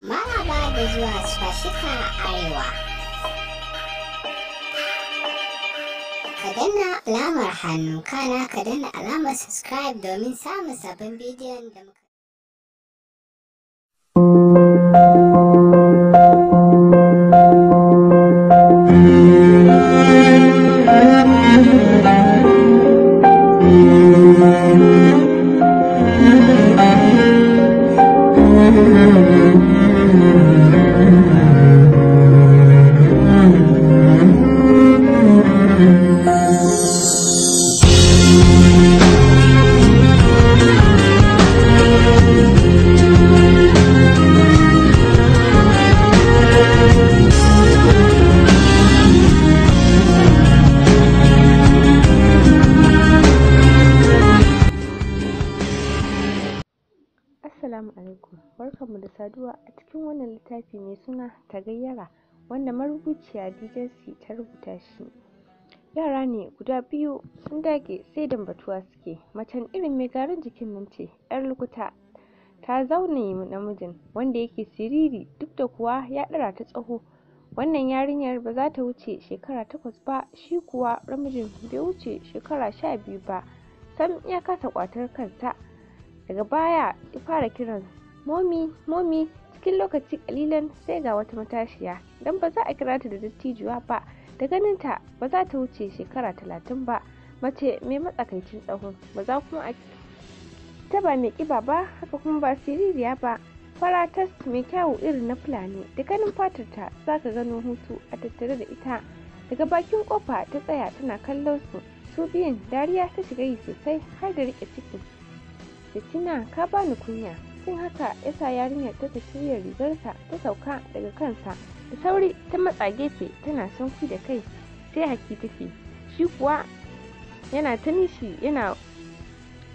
Maraba da zuwa Swashika Arewa. Ka danna alamar hannu, kana ka danna alamar subscribe domin samun sabbin bidiyon da muka. Assalamu alaikum, barkanmu da saduwa a cikin wannan littafi mai suna Tagayyara, wanda marubuciya DJC ta rubuta shi. Yara ne guda biyu sun dage sai dambatuwa suke, macen irin mai garin jikin nan ce, 'yar lukuta ta zaune namijin wanda yake siriri duk da kuwa ya ɗara ta tsaho. Wannan yarinyar ba za ta wuce shekara 8 ba, shi kuwa namijin bai wuce shekara 12 ba, sam ya kasa ƙwatar kansa. Daga baya ya fara kiran momi momi. Cikin lokaci kalilan sai ga wata matashiya, don ba za a kira ta da dattijuwa ba, da ganinta ba za ta wuce shekara 30 ba, mace mai matsakaicin tsaho, ba za kuma a ta ba mai kiba ba, haka kuma ba siririya ba, fara tas mai kyawu irin na Fulani, da ganin fatarta za ka gano hutu a tattare da ita. Daga bakin kofa ta tsaya tana kallon su su biyun, dariya ta shiga yi sosai har da rike ciki. Sittina, ka bani kunya. Jin haka yasa yarinyar ta saki wuyar rigarsa ta sauka daga kansa da sauri, ta matsa gefe tana sunkui da kai sai haki take. Shi kuwa yana ta nishi yana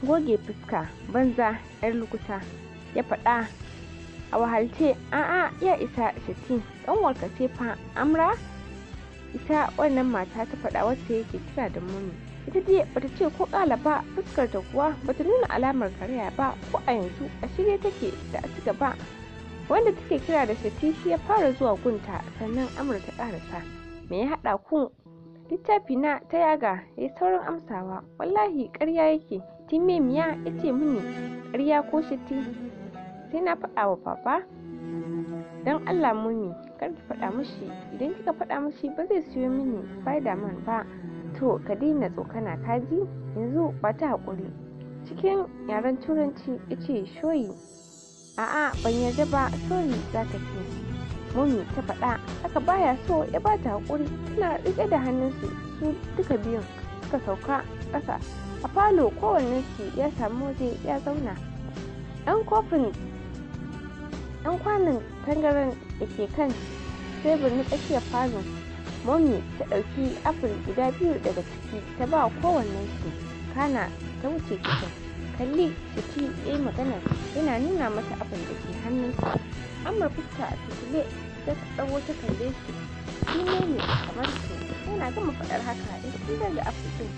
goge fuska. Banza yar lukuta, ya faɗa a wahalce. A'a, ya isa Shatti, ƙanwarka ce fa Amra, ita wannan mata ta faɗa wacce yake kira da mummy. Ita dai bata ce ko ƙala ba, fuskar ta kuwa bata nuna alamar karaya ba ko a yanzu, a shirye take da a ci gaba. Wanda take kira da Shatti shi ya fara zuwa gunta, sannan Amra ta ƙarasa. Me ya haɗa ku? Littafi na ta yaga, ya saurin amsawa. Wallahi ƙarya yake, Timemiya ya ce mini ƙarya ko Shatti, sai na faɗa wa papa. Don Allah mummy, kar ki faɗa mishi, idan kika faɗa mishi ba zai siyo mini Spiderman ba. To ka daina tsokana kaji, yanzu ba ta haƙuri. Cikin yaren Turanci ya ce shoyi. A'a, ban yarda ba, sorry za ka ce. Mummy ta faɗa, haka baya so ya ba ta haƙuri. Tana riƙe da hannunsu su duka biyun suka sauka ƙasa. A falo kowannensu ya samu waje ya zauna. Ɗan kofin ɗan kwanon tangaran da ke kan tebur na tsakiyar falo, Mommy ta ɗauki apple guda biyu daga ciki ta ba kowannensu, kana ta wuce kicin. Kalli Shatti, ya yi maganar yana nuna mata apple da ke hannunsa. Amra fuska a tutule ta ɗago ta kalle shi. Shi ne kamar su. Yana gama faɗar haka ya tsirar da apple ɗin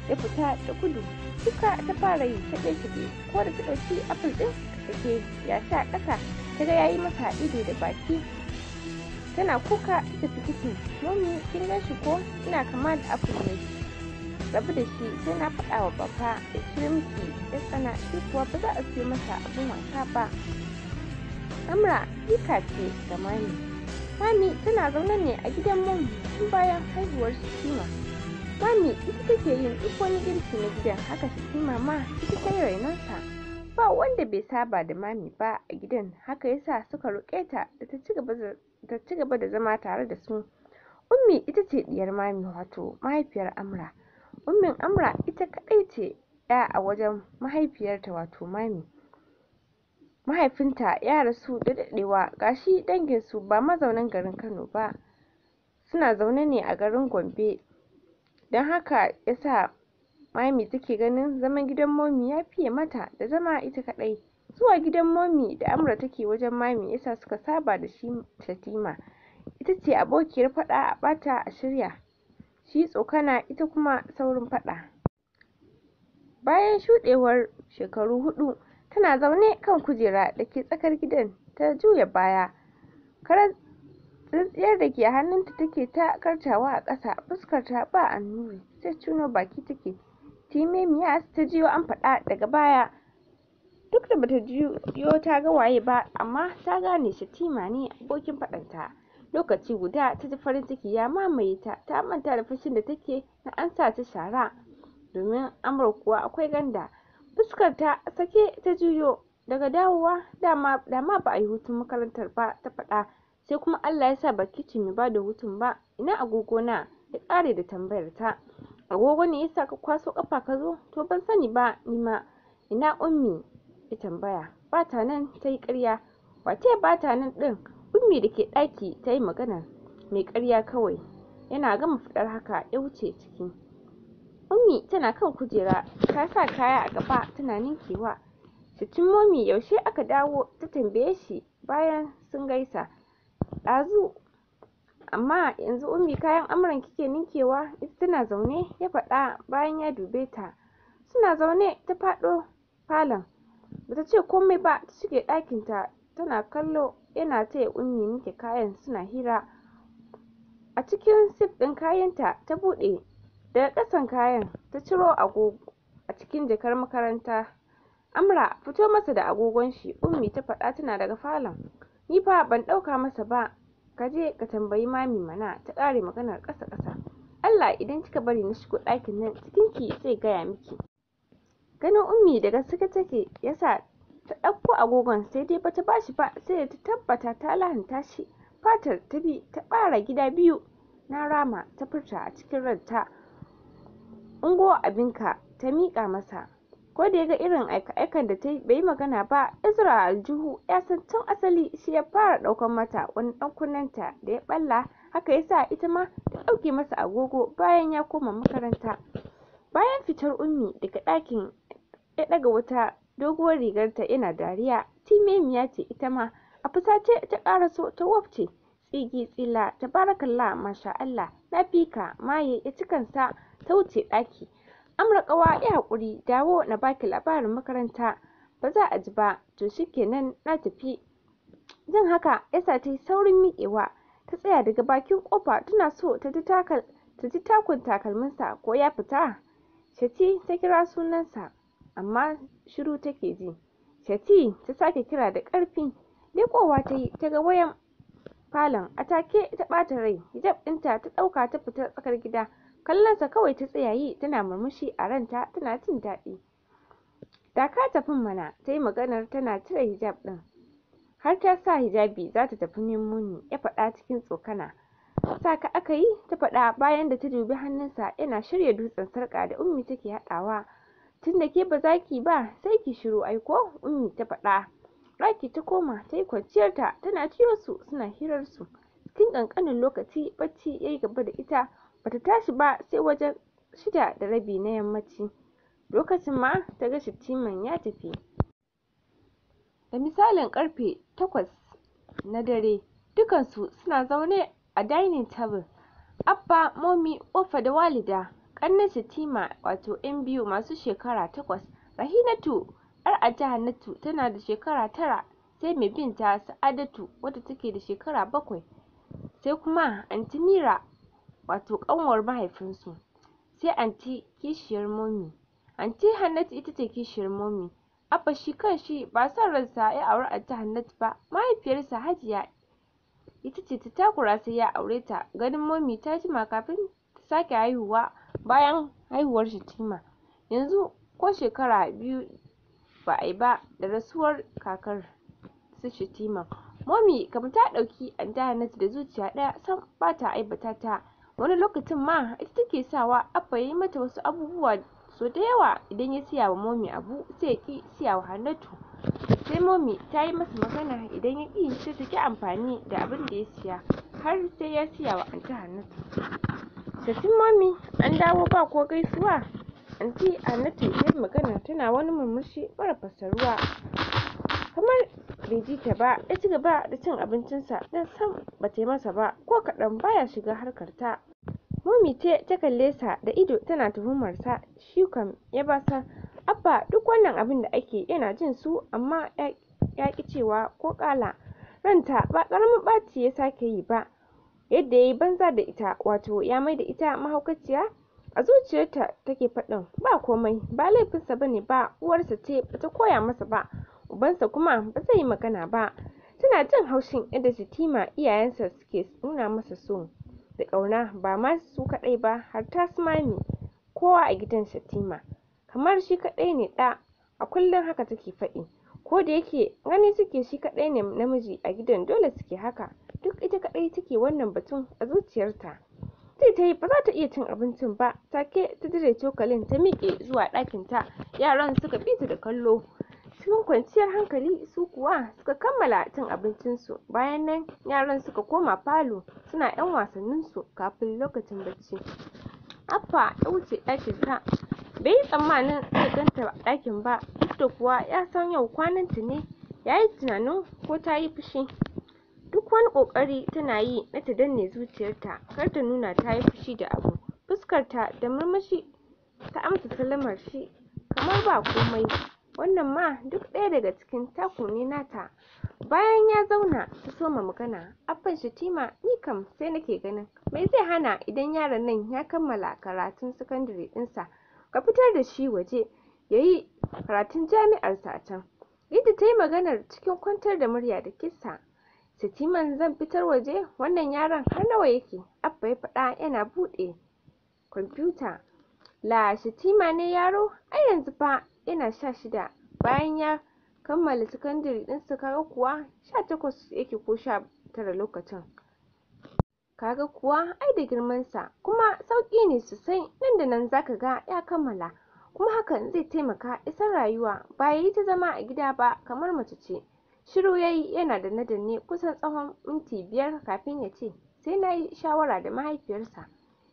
ya fita da gudu. Kuka ta fara yi shaɗe-shaɗe, ko da ta ɗauki apple ɗin da ke yashi a ƙasa ta ga ya yi mata ido da baki. Tana kuka ta tafi kicin. Mummy, kin gan shi ko? Ina kama da apple ne. Rabu da shi, sai na faɗa wa papa ya siyo miki ya tsana, shi kuwa ba za a siyo masa abin wasa ba. Amra jika ce ga Mami. Mami tana zaune ne a gidan Mummy tun bayan haihuwar Shatima. Mami ita take yin duk wani girki na gidan, haka Shatima ma ita ta yi rainonsa. Ba wanda bai saba da Mami ba a gidan, haka yasa suka roƙe ta da ta ci gaba da zama tare da su. Ummi ita ce diyar Mami, wato mahaifiyar Amra. Ummin Amra ita kaɗai ce ya a wajen mahaifiyarta, wato Mami. Mahaifinta ya rasu da daɗewa, gashi danginsu ba mazaunan garin Kano ba, suna zaune ne a garin Gombe. Don haka yasa Mami take ganin zaman gidan Mommy ya fiye mata da zama ita kaɗai. Zuwa gidan Mommy da Amra take wajen Mami yasa suka saba da shi Shatima. Ita ce abokiyar faɗa a ɓata a shirya. Shi tsokana, ita kuma saurin faɗa. Bayan shuɗewar shekaru 4 Tana zaune kan kujera da ke tsakar gidan, ta juya baya. Karan tsintsiyar da ke hannunta take ta kartawa a ƙasa, fuskarta ba annuri, sai cuno baki take. Timemiya ta jiyo an faɗa daga baya. Duk da bata juyo ta ga waye ba, amma ta gane Shatima ne abokin faɗanta. Lokaci guda ta ji farin ciki ya mamaye ta, ta manta da fushin da take na an sa ta shara. Domin Amra kuwa akwai ganda. Fuskar ta sake ta juyo daga dawowa, dama dama ba a yi hutun makarantar ba, ta faɗa. Sai kuma Allah ya sa baki ce mai bada hutun ba. Ina agogo na? Ya ƙare da tambayar ta. Agogo ne yasa ka kwaso ƙafa ka zo? To ban sani ba ni ma. Ina Ummi? Ya tambaya. Bata nan, ta yi ƙarya. Wace bata nan ɗin? Ummi da ke ɗaki ta yi maganar. Mai ƙarya kawai. Yana gama faɗar haka ya wuce ciki. Ummi tana kan kujera ta sa kaya a gaba tana ninkewa. Sittin Momi, yaushe aka dawo? Ta tambaye shi bayan sun gaisa. Ɗazu. Amma yanzu Ummi kayan amuran kike ninkewa? Ita tana zaune, ya faɗa bayan ya dube ta. Suna zaune ta faɗo falon. Bata ce komai ba, ta shige ɗakinta tana kallo yana taya Ummi ninke kayan suna hira. A cikin sif ɗin kayanta ta buɗe daga ƙasan kayan ta ciro agogo a cikin jakar makaranta. Amra, fito masa da agogon shi, Ummi ta faɗa tana daga falon. Ni fa ban ɗauka masa ba, ka je ka tambayi mami mana, ta ƙare maganar ƙasa ƙasa. Allah idan kika bari na shigo ɗakin nan cikinki zai gaya miki. Ganin Ummi da gaske take yasa ta ɗauko agogon, sai dai bata bashi ba sai da ta tabbata ta lahanta shi. Fatar ta bi ta ɓara gida biyu. Na rama, ta furta a cikin ranta. Ungo abinka, ta miƙa masa. Ko da ya ga irin aika-aikan da ta yi bai yi magana ba, ya zura a aljihu. Ya san tun asali shi ya fara ɗaukan mata wani ɗan kunnenta da ya ɓalla, haka ya sa ita ma ta ɗauke masa agogo bayan ya koma makaranta. Bayan fitar Ummi daga ɗakin ya ɗaga wata doguwar rigarta yana dariya. Timemiya ce ita ma. A fusace ta ƙaraso ta wafce. Tsigi tsila, tabarakallah, masha Allah, na fika maye, ya ci kansa ta wuce ɗaki. Amra ƙawa, ya haƙuri, dawo na baki labarin makaranta. Ba za a ji ba. To shikenan, na tafi. Jin haka yasa ta yi saurin miƙewa. Ta tsaya daga bakin ƙofa tana so ta ji takun takalminsa ko ya fita. Shati, ta kira sunansa amma shiru take ji. Shati, ta sake kira da ƙarfi. Leƙowa ta yi ta ga wayan falon. A take ta ɓata rai. Hijab ɗinta ta ɗauka ta fita tsakar gida. Kallonsa kawai ta tsaya yi tana murmushi a ranta tana jin daɗi. Da ka tafin mana, ta yi maganar tana cire hijab ɗin. Har ta sa hijabi za ta tafi nemo ni, ya faɗa cikin tsokana. Sa ka aka yi, ta faɗa bayan da ta dubi hannunsa yana shirya dutsen sarƙa da Ummi take haɗawa. Tun da ke ba za ki ba sai ki shiru ai ko, Ummi ta faɗa. Ɗaki ta koma ta yi kwanciyarta tana ciyo su suna hirarsu. Cikin ƙanƙanin lokaci bacci ya yi gaba da ita, bata tashi ba sai wajen 6:30 na yammaci. Lokacin ma ta ga Shattiman ya tafi. Da misalin ƙarfe 8 na dare, dukansu suna zaune a dining table. Abba, Momi, Ofa da Walida, ƙannen Shattima wato 'yan biyu masu shekara 8. Rahinatu, 'yar Anty Hannatu, tana da shekara 9, sai mai binta Sa'adatu wadda take da shekara 7, sai kuma Anty Mira wato ƙanwar mahaifinsu, sai Anty kishiyar Momi. Anty Hannatu ita ce kishiyar Momi. Abba shi kanshi ba son ransa ya auri Anty Hannatu ba, mahaifiyarsa Hajiya ita ce ta takura sai ya aure ta. Ganin Momi ta jima kafin ta sake haihuwa bayan haihuwar Shatima. Yanzu ko shekara 2 ba a yi ba da rasuwar kakar su Shatima. Momi kam ta ɗauki Anty Hannatu da zuciya ɗaya, sam ba ta aibata ta. Wani lokacin ma ita take sawa Abba ya yi mata wasu abubuwa. So da yawa idan ya siya wa Momi abu sai ya ƙi siya wa Hannatu. Sai Momi ta yi masa magana, idan ya ƙi sai ta ƙi amfani da abin da ya siya har sai ya siya wa Anty Hannatu. Shatin Momi, an dawo ba ko gaisuwa? Anty Hannatu ta yi magana tana wani murmushi mara fassaruwa. Kamar bai ji ta ba, ya ci gaba da cin abincinsa don sam ba ta yi masa ba ko kaɗan, baya shiga harkar ta. Momi ce ta kalle sa da ido tana tuhumar sa, shi kam ya basa. Abba duk wannan abin da ake yana jin su, amma ya ƙi cewa ko ƙala. Ranta ba ƙaramin ɓaci ya sake yi ba, yadda yayi banza da ita, wato ya maida ita mahaukaciya. A zuciyarta take faɗin ba komai, ba laifinsa bane ba, uwarsa ce bata koya masa ba, ubansa kuma ba zai yi magana ba. Tana jin haushin yadda Shatima iyayensa suke nuna masa so da ƙauna, ba ma su kaɗai ba, har ta su Mami, kowa a gidan Shatima kamar shi kaɗai ne ɗa. A kullum haka take faɗi, ko da yake gani suke shi kaɗai ne namiji a gidan, dole suke haka. Duk ita kaɗai take wannan batun a zuciyarta. Sai ta yi ba za ta iya cin abincin ba, take ta dire cokalin ta miƙe zuwa ɗakinta. Yaran suka bi ta da kallo cikin kwanciyar hankali, su kuwa suka kammala cin abincinsu. Bayan nan yaran suka koma falo suna 'yan wasanninsu kafin lokacin bacci. Abba ya wuce ɗakinsa, bai yi tsammanin zai ganta a ɗakin ba, duk da kuwa ya san yau kwananta ne. Ya yi tunanin ko ta yi fushi. Duk wani ƙoƙari tana yi na ta danne zuciyarta kar ta nuna ta yi fushi da abu. Fuskarta da murmushi ta amsa sallamar shi kamar ba komai. Wannan ma duk ɗaya daga cikin taku ne nata. Bayan ya zauna ta soma magana. Abban Shatima, ni kam sai nake ganin me zai hana idan yaron nan ya kammala karatun sakandare ɗinsa ka fitar da shi waje ya yi karatun jami'arsa a can. Yadda ta yi maganar cikin kwantar da murya da kisa. Shatiman zan fitar waje? Wannan yaron har nawa yake? Abba ya faɗa yana buɗe kwamfuta. La, Shatima ne yaro? Ai yanzu fa yana 16, bayan ya kammala sakandare ɗinsa kaga kuwa 18 yake ko 19 lokacin. Kaga kuwa ai da girmansa, kuma sauƙi ne sosai, nan da nan zaka ga ya kammala. Kuma hakan zai taimaka isar rayuwa, ba yayi ta zama a gida ba kamar mace ce. Shiru yayi yana danne-danne kusan tsawon minti 5 kafin ya ce sai na yi shawara da mahaifiyarsa.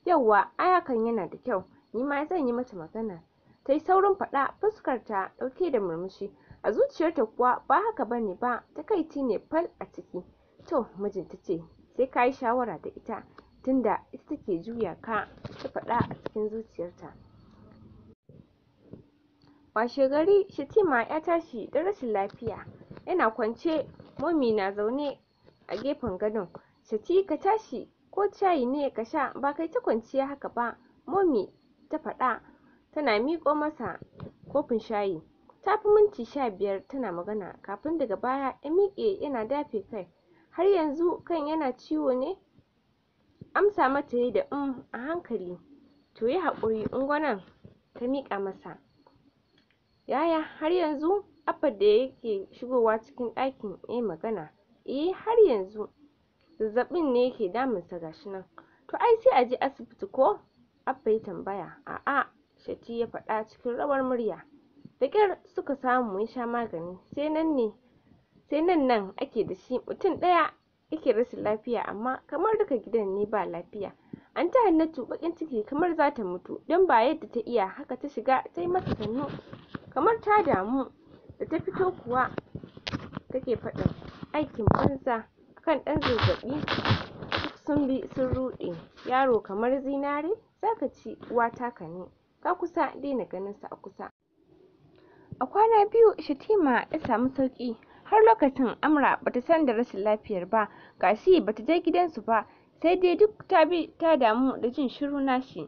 Yauwa, ai hakan yana da kyau, ni ma zan yi mata magana. Ta yi saurin faɗa, fuskarta ɗauke da murmushi. A zuciyarta kuwa ba haka bane ba, takaici ne fal a ciki. To, mijinta ce sai ka yi shawara da ita, tunda ita take juya ka, ta faɗa a cikin zuciyarta. Washe gari Shatima ya tashi da rashin lafiya. Yana kwance, Momi na zaune a gefen gadon. Shati, ka tashi, ko shayi ne ka sha, ba kai ta kwanciya haka ba, Momi ta faɗa tana miƙo masa kofin shayi. Ta fi minti 15 tana magana kafin daga baya ya miƙe yana dafe kai. Har yanzu kan yana ciwo ne? Amsa mata yayi da a hankali. To yi haƙuri, ungo nan, ta miƙa masa. Yaya, har yanzu? Abba da yake shigowa cikin ɗakin yayi magana. Eh, har yanzu. Zazzaɓin ne yake damunsa gashi nan. To ai sai a je asibiti ko? Abba ya tambaya. A'a, Shati ya faɗa cikin rawar murya. Da ƙyar suka samu ya sha magani, sai nan ne sai nan nan ake da shi, mutum ɗaya yake rashin lafiya amma kamar duka gidan ne ba lafiya. Anty Hannatu baƙin ciki kamar za ta mutu, don ba yadda ta iya haka ta shiga ta yi masa sannu kamar ta damu. Da ta fito kuwa take faɗin aikin banza akan ɗan zazzaɓi duk sun bi sun ruɗe. Yaro kamar zinare, zaka ci uwa taka ne, ka kusa daina ganin sa a kusa. A kwana biyu Shatima ya samu sauƙi. Har lokacin Amra bata san da rashin lafiyar ba, gashi bata je gidansu ba, sai dai duk ta bi ta damu da jin shiru nashi.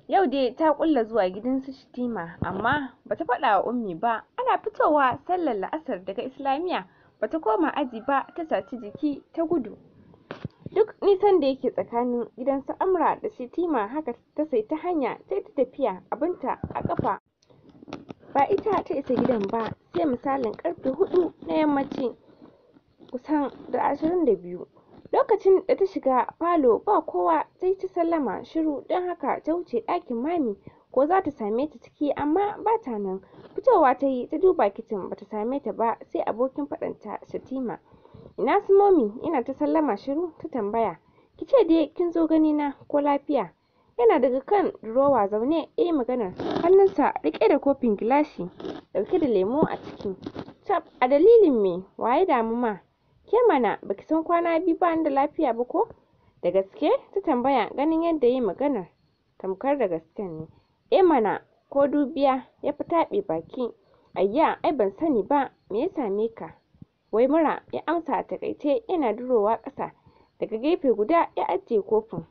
Yau dai ta ƙulla zuwa gidan su Shatima, amma bata faɗa wa Ummi ba. Ana fitowa sallar la'asar daga Islamiyya, bata koma aji ba, ta saci jiki ta gudu. Duk nisan da yake tsakanin gidan su Amra da Shatima, haka ta saita hanya ta ta tafiya abinta a ƙafa. Ba ita ta isa gidan ba sai misalin ƙarfe 4 na yammaci kusan da 22. Lokacin da ta shiga falo ba kowa, sai ta sallama shiru, don haka ta wuce ɗakin Mami ko za ta same ta ciki, amma ba ta nan. Fitowa ta yi ta duba kicin, bata same ta ba, sai abokin faɗanta Shatima. Ina su Momi? Ina ta sallama shiru, ta tambaya. Ki ce dai kin zo gani na, ko lafiya? Yana daga kan durowa zaune yayi maganar, hannunsa riƙe da kofin gilashi ɗauke da lemo a ciki. Tab, a dalilin me? Waye damu ma? Ke mana, baki san kwana biyu bani da lafiya ba ko? Da gaske? Ta tambaya, ganin yadda yayi maganar tamkar da gasken ne. Eh mana. ko dubiya ya fi taɓe baki. Ayya, ai ban sani ba, me ya same ka? Wai mura, ya amsa a taƙaice yana durowa ƙasa. Daga gefe guda ya ajiye kofin.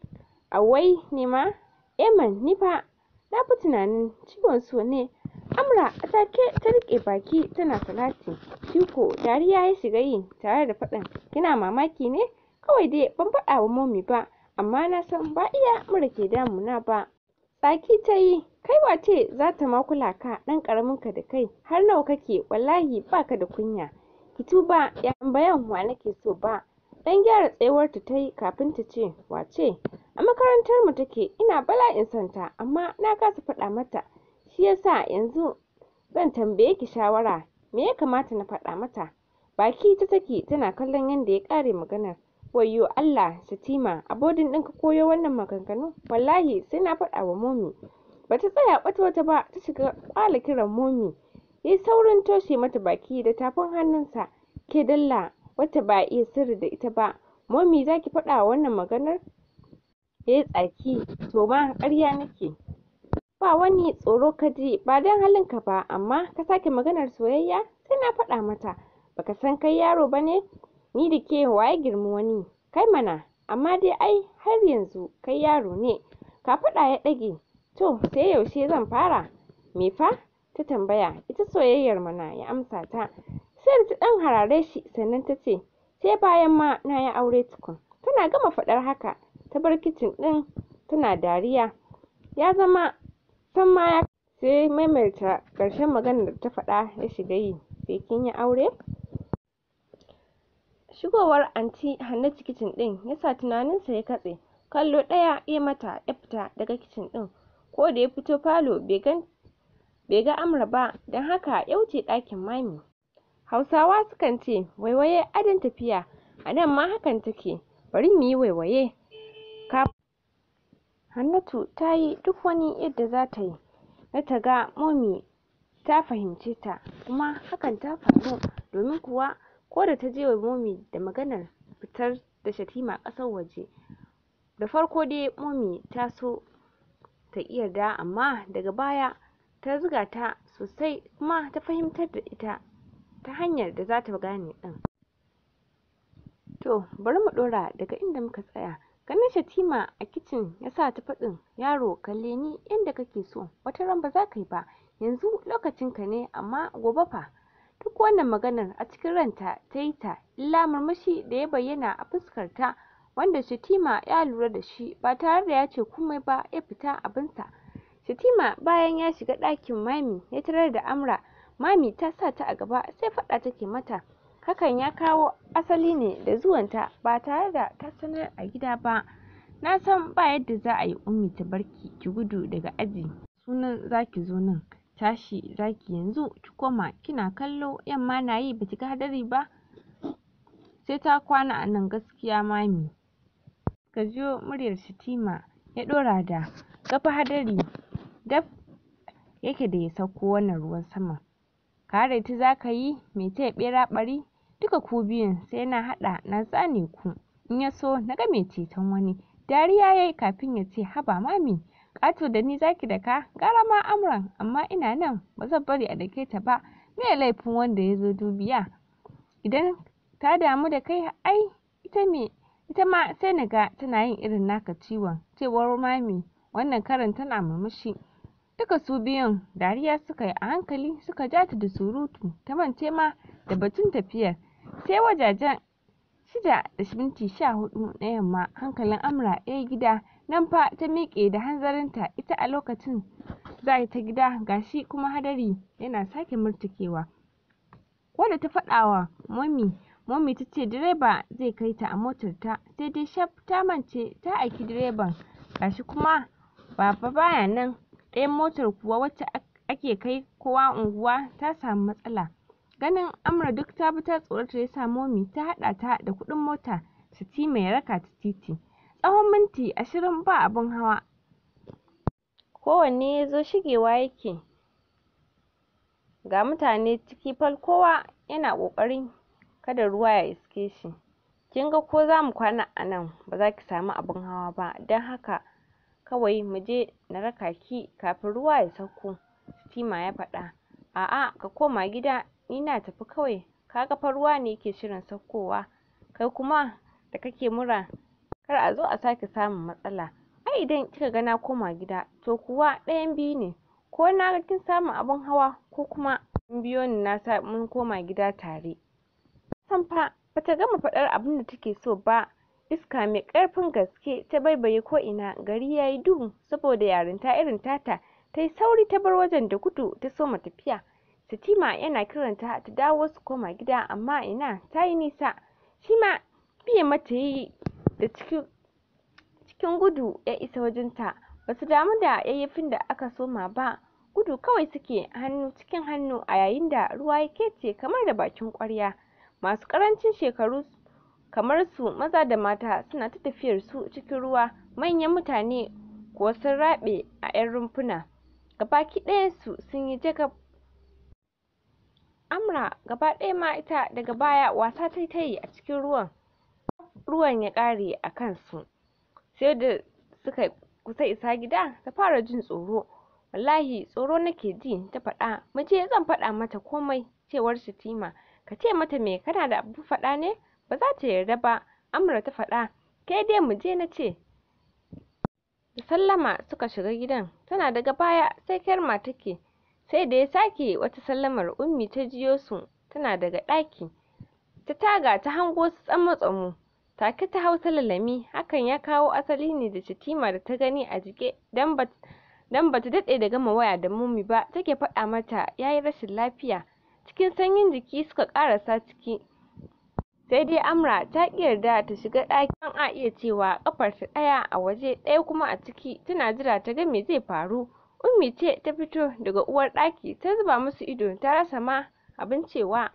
Awai ne ma? Eman, ni fa na fi tunanin ciwon so ne. Amra a take ta riƙe baki tana salati. Shi ko dariya ya shiga yi tare da faɗin, kina mamaki ne? Kawai dai ban faɗa wa Momi ba, amma na san ba iya mura ke damuna ba. Tsaki ta yi, kai wace za ta ma kula ka ɗan ƙaramin ka da kai, har nawa kake, wallahi baka da kunya. Ki tuba, ya tambayan wa nake so ba. Ɗan gyara tsayuwarta ta yi kafin ta ce, wace? A makarantar mu take, ina bala'in son ta, amma na kasa faɗa mata. Shi yasa yanzu zan tambaye ki shawara, me ya kamata na faɗa mata? Baki ta saki tana kallon yadda ya ƙare maganar. Wayyo Allah, Shatima, a boarding ɗin ka koyo wannan maganganu? Wallahi sai na faɗa wa Momi. Bata tsaya wata wata ba, ta shiga ƙwala kiran Momi. Yayi saurin toshe mata baki da tafin hannunsa. Ke dalla, wacce ba a iya sirri da ita ba. Momi zaki faɗa wa wannan maganar? Yayi tsaki, to ma ƙarya nake. Ba wani tsoro ka ji, ba don halinka ba, amma ka sake maganar soyayya sai na faɗa mata. Baka san kai yaro ba ne? Ni da ke waye girmi wani? Kai mana, amma dai ai har yanzu kai yaro ne. Kafaɗa ya ɗage. To sai yaushe zan fara? Me fa? Ta tambaya. Ita soyayyar mana, ya amsa ta. Sai da ta ɗan harare shi sannan ta ce, sai bayan ma na yi aure tukun. Tana gama faɗar haka ta bar kicin ɗin tana dariya. Ya zama san ma ya sai maimaita ƙarshen maganar da ta faɗa ya shiga yi. Sai kin yi aure? Shigowar Anti Hannatu kicin ɗin ya sa tunaninsa ya katse. Kallo ɗaya ya mata ya fita daga kicin ɗin. Ko da ya fito falo bai ga Amra ba, don haka ya wuce ɗakin Mami. Hausawa sukan ce waiwaye adon tafiya, a nan ma hakan take. Bari mu yi waiwaye. Hannatu ta yi duk wani yadda za ta yi na ta ga Momi ta fahimce ta, kuma hakan ta faru, domin kuwa ko da ta je wa Momi da maganar fitar da Shatima ƙasar waje. Da farko dai Momi ta so ta ƙi yarda, amma daga baya ta zuga ta sosai kuma ta fahimtar da ita ta hanyar da za ta gane ɗin. To bari mu ɗora daga inda muka tsaya. Ganin Shatima a kicin ya sa ta faɗin, yaro kalle ni yanda kake so, wata ran ba za ka yi ba, yanzu lokacin ka ne, amma gobe fa. Duk wannan maganar a cikin ranta ta yi ta, illa murmushi da ya bayyana a fuskarta, wanda Shatima ya lura da shi ba tare da ya ce komai ba ya fita abinsa. Shatima bayan ya shiga ɗakin Mami ya tarar da Amra. Mami ta sa ta a gaba sai faɗa take mata. Hakan ya kawo asali ne da zuwanta ba tare da ta sanar a gida ba. Na san ba yadda za a yi Ummi ta barki ki gudu daga aji. Sunan zaki zo nan. Tashi zaki yanzu ki koma kina kallo, yamma na yi baki ga hadari ba. Sai ta kwana a nan gaskiya Mami. Ka jiyo muryar Shatima ya ɗora da gafa hadari daf yake da ya sauko wannan ruwan sama. Kare ta zaka yi mai taya ɓera ɓari? Duka ku biyun sai na haɗa na zane ku. In ya so na ga mai ceton wani. Dariya yayi kafin ya ce, haba Mami, ƙato da ni zaki daka? Gara ma Amran, amma ina nan ba zan bari a dake ta ba. Me laifin wanda ya zo dubiya? Idan ta damu da kai ai ita ma sai na ga tana yin irin naka ciwon. Cewar Mami wannan karan tana murmushi. Duka su biyun dariya suka yi a hankali suka ja ta da surutu ta mance ma da batun tafiyar. Sai wajajen 6:14 na yamma hankalin Amra ya yi gida. Nan fa ta miƙe da hanzarinta, ita a lokacin za ta gida, gashi kuma hadari yana sake murtukewa. Ko da ta faɗa wa Momi, Momi ta ce direba zai kai ta a motarta, sai dai shaf ta mance ta aiki direban, gashi kuma baba baya nan. Ɗayan motar kuwa wacce ake kai kowa unguwa ta samu matsala. Ganin Amra duk ta bi ta tsorata ya sa Momi ta haɗa ta da kuɗin mota Shatima ya raka ta titi. Tsawon minti 20 ba abin hawa. Kowanne ya zo shigewa yake. Ga mutane ciki fal, kowa yana ƙoƙarin kada ruwa ya iske shi. Kin ga ko za mu kwana a nan ba za ki samu abin hawa ba, don haka kawai mu je na raka ki kafin ruwa ya sauko. Shatima ya faɗa. A'a, ka koma gida, ni na tafi kawai, kaga fa ruwa ne yake shirin saukowa, kai kuma da kake mura kar a zo a sake samun matsala. Ai idan kika ga na koma gida to kuwa ɗayan biyu ne, ko na ga kin samu abin hawa ko kuma kin biyo ni na sa mun koma gida tare. San fa bata gama faɗar abin da take so ba, iska mai ƙarfin gaske ta baibaye ko'ina, gari yayi duhu saboda yarinta irin tata, tayi sauri ta bar wajen da gudu ta soma tafiya. Shatima yana kiranta ta dawo su koma gida, amma ina, tayi nisa. Shima biye mata yayi da cikin gudu ya isa wajenta. Basu damu da yayyafin da aka soma ba, gudu kawai suke hannu cikin hannu a yayin da ruwa ya kece kamar da bakin ƙwarya. Masu ƙarancin shekaru kamar su maza da mata suna ta tafiyar su cikin ruwa, manyan mutane kuwa sun raɓe a 'yan rumfuna. Gabaki ɗayansu sun yi jagab. Amra gaba ɗaya ma ita daga baya wasa tayi ta yi a cikin ruwan. Ruwan ya ƙare a kansu. Sai da suka kusa isa gida ta fara jin tsoro. Wallahi tsoro nake ji, ta faɗa. Mu je zan faɗa mata komai, cewar Shatima. Ka ce mata me, kana da abin faɗa ne? Ba za ta yarda ba, Amra ta faɗa. Ke dai mu je na ce. Da sallama suka shiga gidan. Tana daga baya sai kyarma take. Sai da ya sake wata sallamar Ummi ta jiyo su tana daga ɗaki. Ta taga ta hango su tsamo-tsamo. Take ta hau salalami. Hakan ya kawo asali ne da Shatima da ta gani a jike dan bata daɗe da gama waya da Mummy ba take faɗa mata yayi rashin lafiya. Cikin sanyin jiki suka ƙarasa ciki. Sai dai Amra ta ƙi yarda ta shiga ɗakin, a iya cewa ƙafarta ɗaya a waje ɗaya kuma a ciki, tana jira ta ga me zai faru. Ummi ce ta fito daga uwar ɗaki ta zuba musu ido, ta rasa ma abin cewa.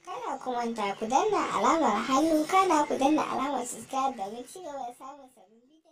Kada ku manta ku danna alamar hannu, kana ku danna alamar subscribe domin ci gaba da samun sabbin bidiyo.